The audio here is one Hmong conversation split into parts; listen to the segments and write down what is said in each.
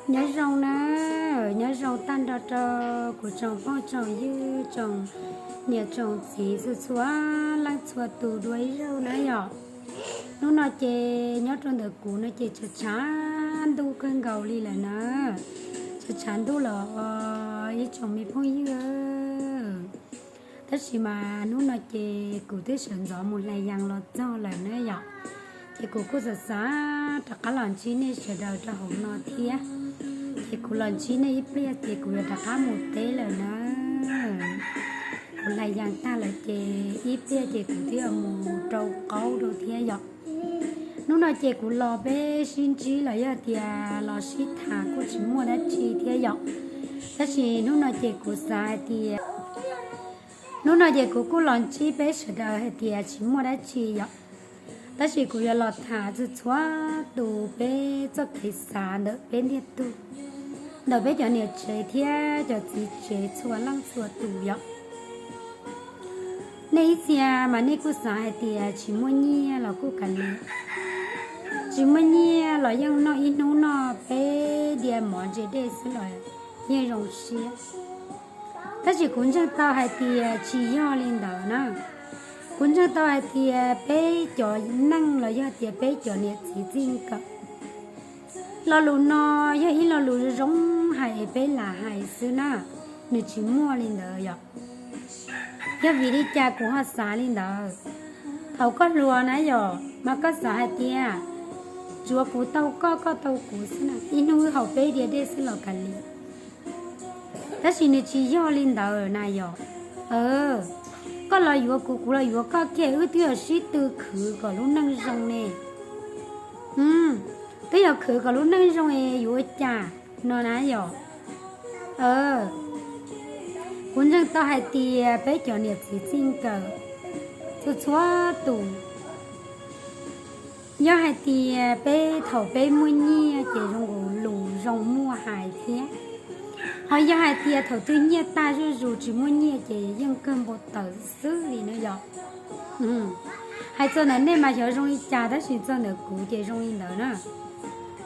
Nyob zoo na, nyob zoo tag nrho rau kuv tsoom phooj tsoom ywg, tsoom niam tsoom txiv txhua txhua leej txhua tus dua ib zaug na yom. Hnub no ces nyob rau ntawm kuv no ces tshav tshav ntuj kawg nkaus li lawm na, tshav tshav ntuj los ib tsoom me phooj ywg. Tab sis mas hnub no ces kuv twb sawv ntxov mus hlais yas los txog lawm na yom, ces kuv kuj xav xav rov qab los ntsib nej sawv daws rau hauv no thiab. Ces kuv los ntsib nej ib pliag ces kuv yuav rov qab mus teb lawm na. Kuv hlais yas tag lawm ces ib pliag ces kuv twb yuav mus rau qaub rau thiab yom. Hnub no ces kuv los peb sib ntsib los yog tias los sib tham kuj tsis muaj dab tsi thiab yom. Tab sis hnub no ces kuv xav hais tias, hnub no ces kuv kuj los ntsib peb sawv daws hais tias tsis muaj dab tsi yom. Tab sis kuv yuav los tham txhua txhua tus peb txoj kev xav ntawm peb ntiag tug, ntawm peb cov niam tsev thiab cov txiv tsev txhua leej txhua tus yom. Nej ib txhia mas nej kuj xav hais tias tsis muaj nyiaj los kuj kav liam, tsis muaj nyiaj los yeej noj ib hnub noj peb diav mov ntse dej xwb los yeej zoo siab. Tab sis kuv ntseeg tau hais tias tsis yog li ntawd na. Kuv ntseeg tau hais tias peb cov neej los yog tias peb cov niam txiv txij nkawm, lo lus no yog ib lo lus zoo hais es peb lam hais xwb na, nws tsis muaj li ntawd yom. Yog vim li cas kuv ho xav li ntawd? Thaum koj hluas na yom, mas koj xav hais tias tsuav kuv tau koj, koj tau kuv xwb na, ib hnub wb haus peb diav dej xwb los kav liam. Tab sis nws tsis yog li ntawd na yom. Koj los yuav kuv, kuv los yuav koj kiag, wb twb yog sib tw khwv kom lub neej zoo ne. Twb yog khwv kom lub neej zoo es yuav ua cas no na yom. Kuv ntseeg tau hais tias peb cov niam txiv txij nkawm txhua txhua tus, yog hais tias peb thaum peb muaj nyiaj ces zoo nkaus lus zoo muaj hais thiab, ho yog hais tias thaum twg nyiaj tag zuj zus tsis muaj nyiaj ces yeej kawg npau taws xwb li na yom. Hais txog ntawm nej mas xyov zoo li cas tab sis txog ntawm kuv ces zoo li ntawd na.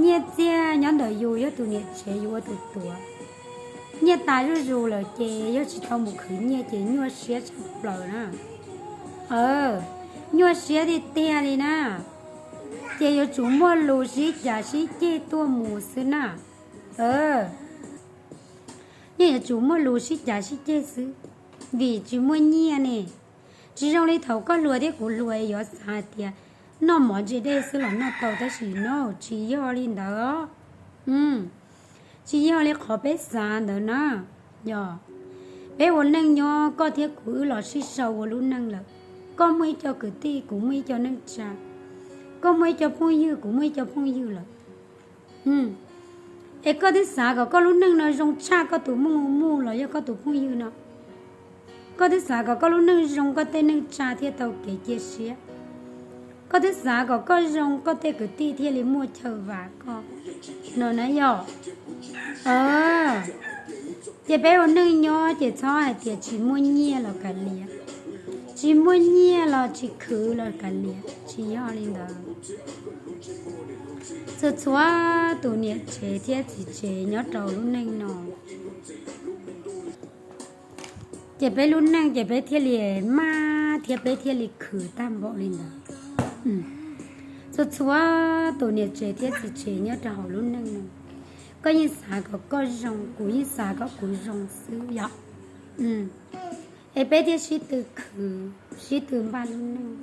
Nyiaj txiag nyob ntawm yus yog tus niam tsev yus ua tus tuav. Nyiaj tas zuj zus lawm ces yog tsis tau mus khwv nyiaj ces nyuaj siab tshaj plaws na. Nyuaj siab tiag tiag li na. Ces yuav tsum muaj lus sib cav sib ceg tuaj mus xwb na. Yeej yuav tsum muaj lus sib cav sib ceg xwb, vim tsis muaj nyiaj ne. Tsis zoo li thaum koj hluas thiab kuv hluas yuav xav hais tias noj mov ntse dej xwb los noj tau, tab sis no tsis yog li ntawd. Tsis yog li qhov peb xav ntawd na. Yog peb ua neej nyob koj thiab kuv wb los sib sau ua lub neej lawm, koj muaj ib co kwv tij kuv muaj ib co neej tsa, koj muaj ib co phooj ywg kuv muaj ib co phooj ywg lawm. Es koj twb xav kom koj lub neej no zoo tshaj koj tus muj muj los yog koj tus phooj ywg no. Koj twb xav kom koj lub neej zoo koj tej neej tsa thiaj tau kev cia siab. Koj twb xav kom koj zoo koj tej kwv tij thiaj li muaj chaw vam koj no na yom. Ces peb ua neej nyob ces txhob hais tias tsis muaj nyiaj los kav liam, tsis muaj nyiaj los tsis khwv los kav liam, tsis yog li ntawd. Txhua txhua tus niam tsev thiab txiv tsev nyob rau lub neej no, ces peb lub neej ces peb thiaj li maj thiab peb thiaj li khwv tag npaum li ntawd. Txhua txhua tus niam tsev thiab txiv tsev nyob rau hauv lub neej no, koj yeej xav kom koj zoo, kuv yeej xav kom kuv zoo xwb yom. Es peb thiaj sib tw khwv, sib tw npaj lub neej.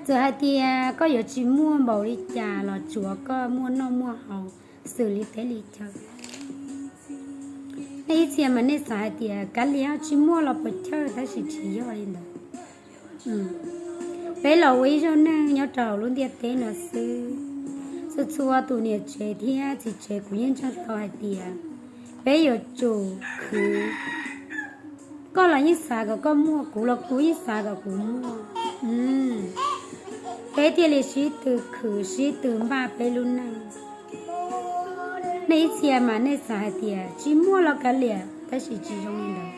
Txawm hais tias koj yuav tsis muaj npaum li cas los tsuav koj muaj noj muaj haus xws li teb li chaw. Nej ib txhia mas nej xav hais tias kav liam tsis muaj los puas chawj, tab sis tsis yog li ntawd. Peb los ua ib zaug neeg nyob rau hauv lub ntiaj teb no xwb. Txhua txhua tus niam tsev thiab txiv tsev kuv yeej ntseeg tau hais tias peb yuav tsum khwv. Koj los yeej xav kom koj muaj, kuv los kuv yeej xav kom kuv muaj. Peb thiaj li sib tw khwv sib tw npaj peb lub neej. Nej ib txhia mas nej xav hais tias tsis muaj los kav liam, tab sis tsis zoo li ntawd.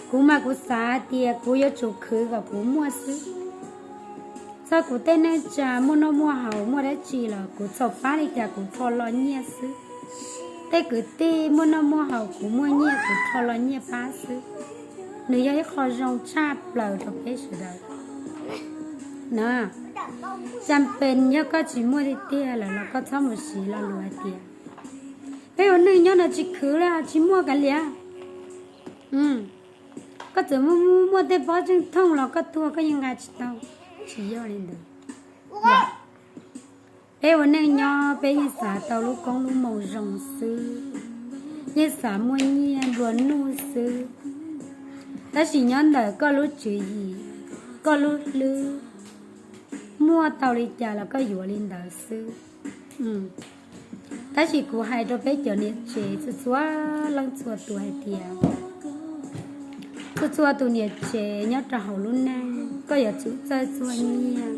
Kuv mas kuv xav hais tias kuv yuav tsum khwv kom kuv muaj xwb. Txog kuv tej neej tsa muaj noj muaj haus muaj dab tsi los kuv txhaum pab li cas kuv rho los nyiaj xwb. Tej kwv tij muaj noj muaj haus, kuv muaj nyiaj kuv rho los nyiaj pab xwb. Nws yog ib qho zoo tshaj plaws rau peb sawv daws na. Cas pes yog koj tsis muaj tiag tiag lawm los koj txhob mus siv lo lus hais tias peb ua neej nyob no tsis khwv li, tsis muaj kav liam. Koj txawm muaj muaj tej pob tseej thooj los koj tuag koj yeej nqa tsis tau. Tsis yog li ntawd. Peb ua neej nyob peb yeej xav tau lub koob lub moo zoo xwb, yeej xav muaj nyiaj nplua nuj xwb. Tab sis nyob ntawm koj lub tswv yim, koj lub hlwb, muaj tau li cas los koj yuav li ntawd xwb. Tab sis kuv hais rau peb cov niam tsev txhua txhua leej txhua tus hais tias, txhua txhua tus niam tsev nyob rau hauv lub neej koj yuav tsum txawj txuag nyiaj.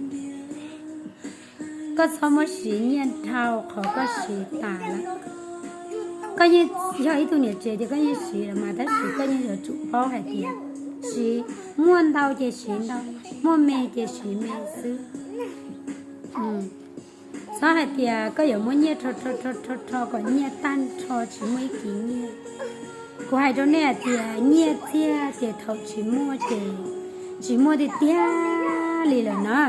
Koj txhob muab siv nyiaj dhau qhov koj siv tas lawm. Koj yeej yog ib tug niam tsev ces koj yeej siv lawm mas, tab sis koj yeej yuav tsum paub hais tias siv, muaj ntau ces siv ntau, muaj me ces siv me xwb. Txhob hais tias koj yuav muab nyiaj rho rho rho rho rho kom nyiaj tag nrho tsis muaj ib kis nyiaj. Kuv hais rau nej hais tias nyiaj txiag ces thaum tsis muaj ces tsis muaj tiag tiag li lawm na.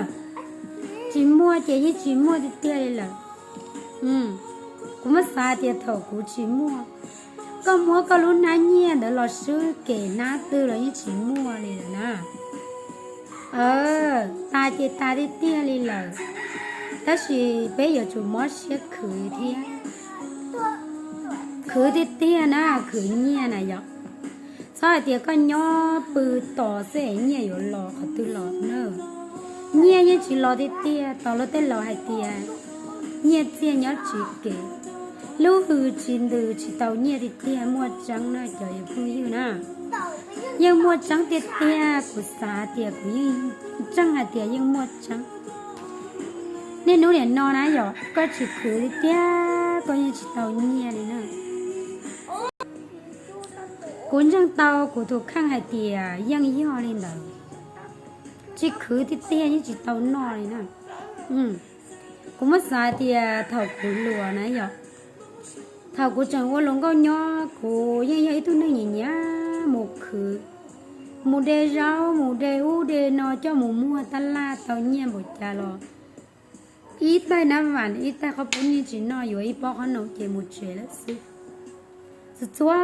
Tsis muaj ces yeej tsis muaj tiag tiag li lawm. Kuv muab xav tias thaum kuv tsis muaj, koj muab koj lub hnab nyiaj ntawd los swb kev hnab twg los yeej tsis muaj li lawm na. Tas ces tas tiag tiag li lawm, tab sis peb yuav tsum mob siab khwv thiab. Khwv tiag tiag na, khwv nyiaj na yom. Txhob hais tias koj nyob pw tos xwb es nyiaj yuav los qhov twg los na. Nyiaj yeej tsis los tiag tiag, tos luag tej laus hais tias nyiaj txiag nyob tsis kev. Lub hws tsis ntws tsis tau nyiaj tiag tiag, muaj tseeb na cov phooj ywg na. Yeej muaj tseeb tiag tiag, kuv xav tias kuv yeej ntseeg hais tias yeej muaj tseeb. Niaj hnub niam no na yom, koj tsis khwv tiag tiag koj yeej tsis tau nyiaj li na. Kuv ntseeg tau kuv tus kheej hais tias yeej yog li ntawd. Tsis khwv tiag tiag yeej tsis tau noj li na. Kuv muab xav tias thaum kuv hluas na yom, thaum kuv tseem ua hluas nkauj nyob kuv yeej yog ib tug neeg nyiam nyiam mus khwv, mus de zaub mus de ub de no coj mus muag tab laj tau nyiaj npaum cas los ib taig nab vam ib taig qhob pub nyiaj tsis noj, yuav ib pob qhob noom ces mus tsev lawm xwb. Txhua txhua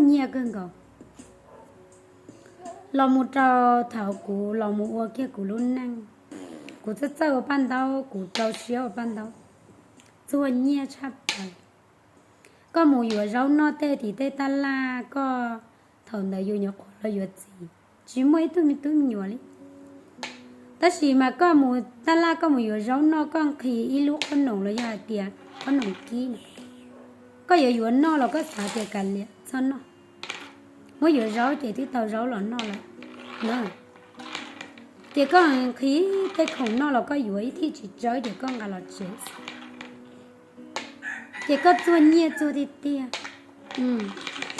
nyiaj kawg nkaus. Los mus rau thaum kuv los mus ua kiag kuv lub neej, kuv txawj txawj ua paj ntaub, kuv rau siab ua paj ntaub, txuag nyiaj tshaj plaws. Koj mus yuav zaub noj tej tim tej tab laj, koj thaum ntawd yus nyuam qhuav los yuav txiv, tsis muaj ib tug me tub me nyuam li. Tab sis mas koj mus tab laj koj mus yuav zaub noj, koj nqhis ib lub qhob noom los yog hais tias qhob noom kib na, koj yuav yuav noj los koj xav tias kav liam txhob noj, muab yuav zaub ces twb tau zaub los noj lawm na. Ces koj nqhis tej khoom noj los koj yuav ib thij tsis tsawg ces koj nqa los tsev. Ces koj txuag nyiaj txuag tiag tiag,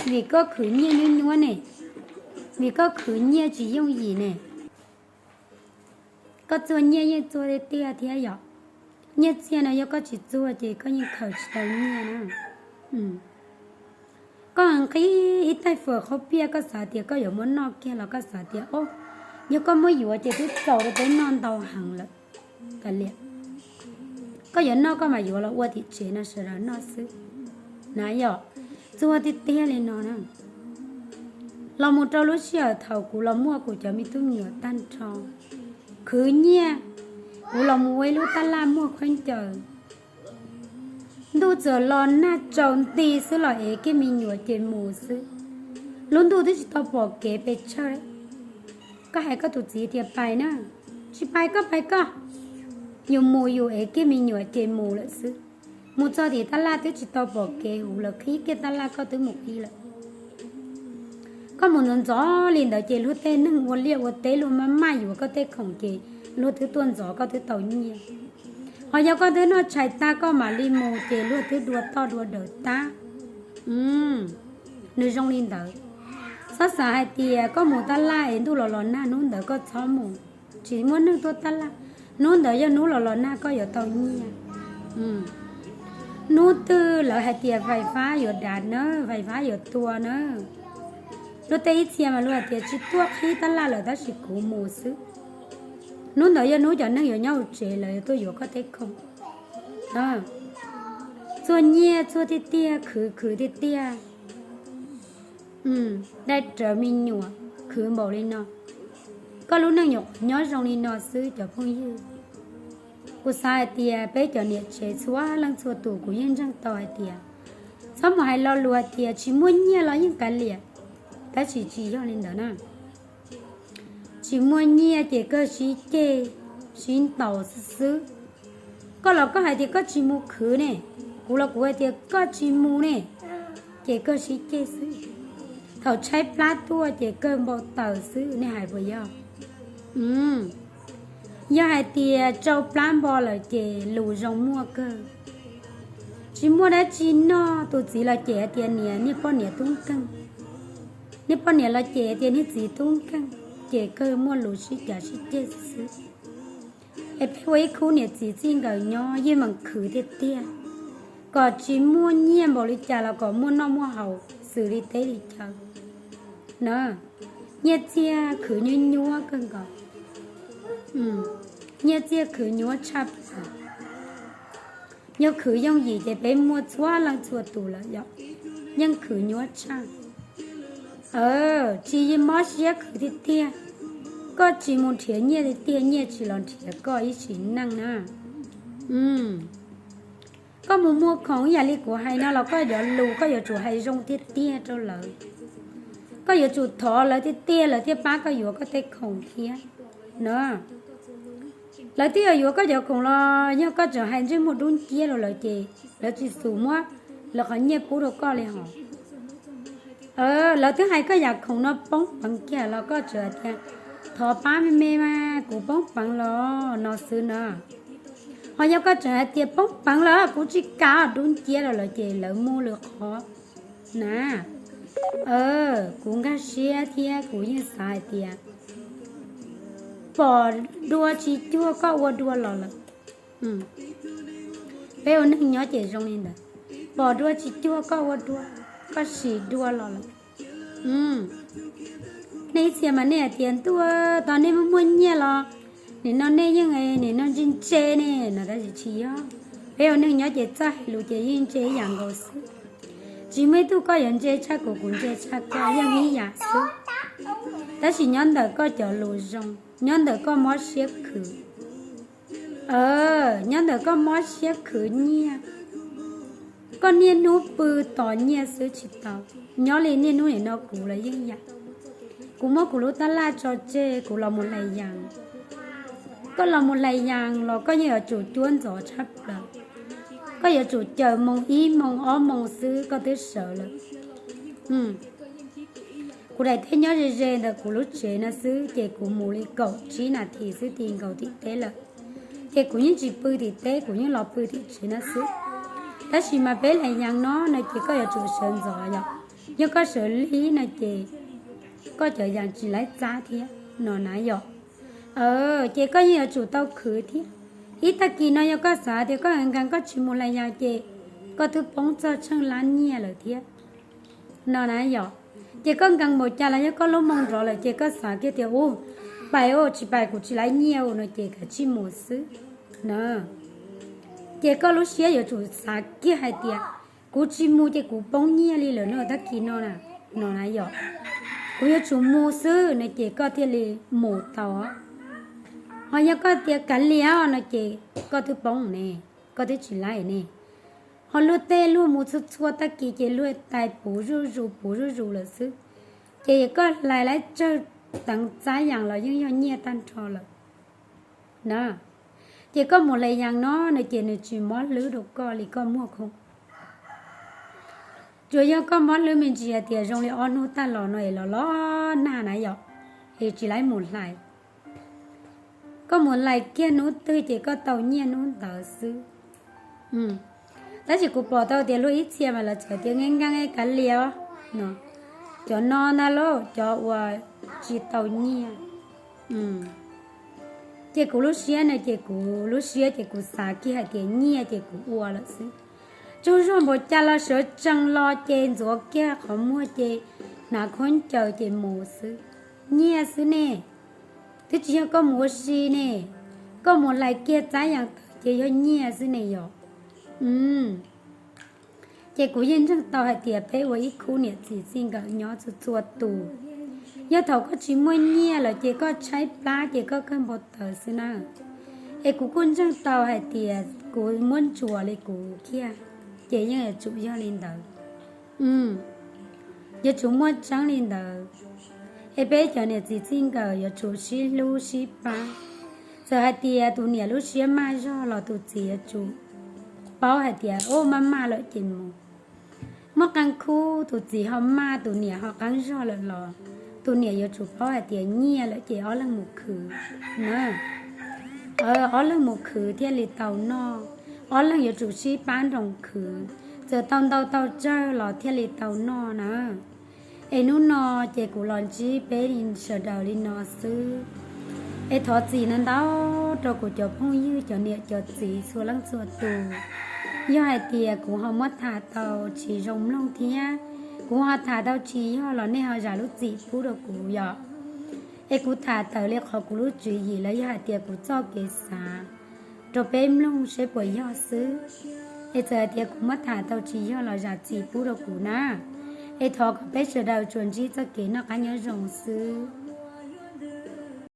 vim koj khwv nyiaj nyuab nyuab ne, vim koj khwv nyiaj tsis yooj yim ne. Koj txuag nyiaj yeej txuag tiag tiag thiab yom. Nyiaj txiag no yog koj tsis txuag ces koj yeej khaws tsis tau nyiaj na. Koj nqhis ib taig fawm qhaub piaj koj xav tias koj yuav muab noj kiag los koj xav tias o, yog koj muab yuav ces twb txaus rau peb noj ntau heev lawm. Kav liam, koj yuav noj koj mam yuav los ua tim tsev no sawv daws noj xwb na yom. Txuag tiag tiag li no na. Los mus rau lub sij hawm thaum kuv los muaj kuv cov me tub me nyuam tag nrho, khwv nyiaj, kuv los mus ua ib lub tab laj muag khaub ncaws. Ntuj txawm los nag tsaus nti xwb los ev kiag me nyuam ces mus xwb. Lub ntuj twb tsis tau pom kev pes tsawg. Koj hais koj tus txiv tias pais na, tsis pais koj pais koj. Yus mus yus ev kiag me nyuam ces mus lawm xwb. Mus txog tim tab laj twb tsis tau pom kev huv lawm, qhib kiag tab laj koj twb mus qhib lawm. Koj mus ntxov ntxov li ntawd ces luag tej neeg ua liaj ua teb luag maj maj yuav koj tej khoom ces luag twb tuaj ntxov koj twb tau nyiaj. Ho yog koj twb noj tshais tag koj mam li mus ces luag twb dua toj dua dawm tag. Nws zoo li ntawd. Txhob xav hais tias koj mus tab laj es ntuj los los nag hnub ntawd koj txhob mus. Tsis muaj neeg tuaj tab laj, hnub ntawd yog hnub los los nag koj yuav tau nyiaj. Hnub twg lawv hais tias vais fab yuav dav na, vais fab yuav tua na, luag tej ib txhia mas luag hais tias tsis tuaj qhib tab laj lawm tab sis kuv mus xwb. Hnub ntawd yog hnub cov neeg yuav nyob hauv tsev lawv yuav tuaj yuav koj tej khoom. Txuag nyiaj txuag tiag tiag, khwv khwv tiag tiag, dai rawv me nyuam, khwv npaum li no. Koj lub neej nyuam qhuav nyob zoo li no xwb cov phooj ywg. Kuv xav hais tias peb cov niam tsev txhua leej txhua tus kuv yeej ntseeg tau hais tias, txhob mus hais lo lus hais tias tsis muaj nyiaj los yeej kav liam, tab sis tsis yog li ntawd na. Tsis muaj nyiaj ces kawg sib ceg sib ntaus xwb xwb. Koj los koj hais tias koj tsis mus khwv ne, kuv los kuv hais tias koj tsis mus ne, ces kawg sib ceg xwb. Thaum tshaib plab tuaj ces kawg npau taws xwb, nej hais puas yog? Yog hais tias tsau plab npo lawm ces lus zoo muaj kawg. Tsis muaj dab tsi noj, tus txiv los cem hais tias niam, niag poj niam tub nkeeg, niag poj niam los cem hais tias niag txiv tub nkeeg, ces kawg muaj lus sib cav sib ceg xwb xwb. Es peb ua ib khub niam txiv txij nkawm nyob yeej meem khwv tiag tiag, kom tsis muaj nyiaj npaum li cas los kom muaj noj muaj haus xws li teb li chaw na. Nyiaj txiag khwv nyuab nyuab kawg nkaus, nyiaj txiag khwv nyuab tshaj plaws. Yog khwv yooj yim ces peb muaj txhua leej txhua tus lawm yom, yeej khwv nyuab tshaj. Tsis mob siab khwv tiag tiag, koj tsis mus nrhiav nyiaj tiag tiag, nyiaj tsis los nrhiav koj ib sim neej na. Koj mus muag khoom ib yam li kuv hais no los koj cov lus koj yuav tsum hais zoo tiag tiag rau lawv. Koj yuav tsum thov lawv tiag tiag lawv thiaj pab koj yuav koj tej khoom thiab na. Lawv twb yuav yuav koj cov khoom los yog koj tseem hais ntsej muag dub nciab rau lawv ces lawv tsis xus muab lawv qhov nyiaj pub rau koj li hos. Lawv twb hais koj yam khoom no poob peev kiag los koj tseem hais tias thov pab me me mas kuv poob peev los no xwb na. Ho yog koj tseem hais tias poob peev lawm kuv tsis kam, dub nciab rau lawv ces lawv muab lawv qhov na. Kuv nkag siab thiab kuv yeej xav hais tias pom dua tsis cuag koj ua dua los lawm. Peb ua neeg nyob ces zoo li ntawd, pom dua tsis cuag koj ua dua, koj sim dua los lawm. Nej ib txhia mas nej hais tias ntuj, tos nej muaj muaj nyiaj los nim no nej yeej nim no ntse ntse ne no, tab sis tsis yog. Peb ua neeg nyob ces txawj hais lus ces yeej ntse ib yam nkaus xwb. Tsis muaj ib tug koj yuav ntse tshaj kuv, kuv ntse tshaj koj, yeej ib yam xwb. Tab sis nyob ntawm koj cov lus zoo, nyob ntawm koj mob siab khwv, nyob ntawm koj mob siab khwv nyiaj, koj niaj hnub pw tos nyiaj xwb tsis tau. Nyob li niaj hnub nim no kuv los yeej yam, kuv muab kuv lub tab laj tso tseg kuv los mus hlais yas. Koj los mus hlais yas los koj yeej yuav tsum cuab ntxov tshaj plaws. Koj yuav tsum caws moos ib moos ob moos xwb koj twb sawv lawm. Kuv daim teb nyob ze ze ntawm kuv lub tsev no xwb ces kuv mus li kaum tsib nas this xwb ti nkaus tim teb lawm. Ces kuv yeej tsis pw tim teb, kuv yeej los pw tim tsev no xwb. Tab sis mas peb hlais yas no no ces koj yuav tsum sawv ntxov yom. Yog koj sawv lig no ces koj cov yas tsis laib txab thiab no na yom. Ces koj yeej yuav tsum tau khwv thiab. Ib tag kis no yog koj xav tias koj nkees koj tsis mus hlais yas ces koj twb poob txog tsheej lab nyiaj lawm thiab no na yom. Ces koj nkees npaum cas los yog koj lub moo nrov lawm ces koj xav kiag tias u, pais u, tsis pais kuv tsis laib nyiaj u no ces kav tsij mus xwb na. Ces koj lub siab yuav tsum xav kiag hais tias kuv tsis mus ces kuv poob nyiaj li lawm no tag kis no na, no na yom. Kuv yuav tsum mus xwb no ces koj thiaj li mus tau. Ho yog koj tias kav liam no ces koj twb poob ne, koj twb tsis laib ne. Ho luag tej luag mus txhua txhua tag kis ces luag tais puv zuj zus puv zuj zus lawm xwb. Ces koj hlais laib tsawg teev txab yas los yeej yog nyiaj tag nrho lawm na. Ces koj mus hlais yas no no ces nws tsis mob hlwb rau koj li koj muag khoom. Tsuas yog koj mob hlwb me ntsis hais tias zoo li ob hnub tag los no es los los nag na yom, es tsis laib mus hlais. Koj mus hlais kiag hnub twg ces koj tau nyiaj hnub ntawd xwb. Tab sis kuv pom tau tias luag ib txhia mas lawv txawm tias nkees nkees kav liam os no, cov no ntag lauj, cov uas tsis tau nyiaj. Ces kuv lub siab no ces kuv lub siab ces kuv xav kiag hais tias nyiaj ces kuv ua lawm xwb. Tsaug zog npaum cas los sawv tsees los ces ntxuav kiag qhov muag ces hnav khaub ncaws ces mus xwb. Nyiaj xwb ne, twb tsis yog koj mus ua si ne, koj mus hlais kiag txab yas taw ces yog nyiaj xwb ne yom. Ces kuv yeej ntseeg tau hais tias peb ua ib khub niam txiv txij nkawm nyob txhua txhua tus, yog thaum koj tsis muaj nyiaj lawm ces koj tshaib plab ces koj kawg npau taws xwb na. Es kuv kuj ntseeg tau hais tias kuv muab ntsuas li kuv kiag, ces yeej yuav tsum yog li ntawd. Yuav tsum muaj tseeb li ntawd. Es peb cov niam txiv txij nkawm yuav tsum sib hlub sib pab. Txawm hais tias tus niam lub siab maj zog los tus txiv yuav tsum paub hais tias ub, maj maj lawm ces mus. Muaj qee khub tus txiv ho maj tus niam ho qeeb zog lawm los tus niam yuav tsum paub hais tias nyiaj lawm ces ob leeg mus khwv na. Ob leeg mus khwv thiaj li tau noj, ob leeg yuav tsum sib pab nroos khwv, txawm tau ntau tau tsawg los thiaj li tau noj na. Es hnub no ces kuv los ntsib peb sawv daws li no xwb. Es thov txim ntau ntau rau kuv cov phooj ywg cov niam cov txiv txhua leej txhua tus. Yog hais tias kuv ho muab tham tau tsis zoo mloog thiab kuv ho tham tau tsis yog los nej ho zam lub txim pub rau kuv yom. Es kuv tham tawm li qhov kuv lub tswv yim los yog hais tias kuv txoj kev xav rau peb mloog seb puas yog xwb. Es txawm hais tias kuv muab tham tau tsis yog los zam txim pub rau kuv na. Es thov kom peb sawv daws tsuas ntsib txoj kev noj qab nyob zoo xwb.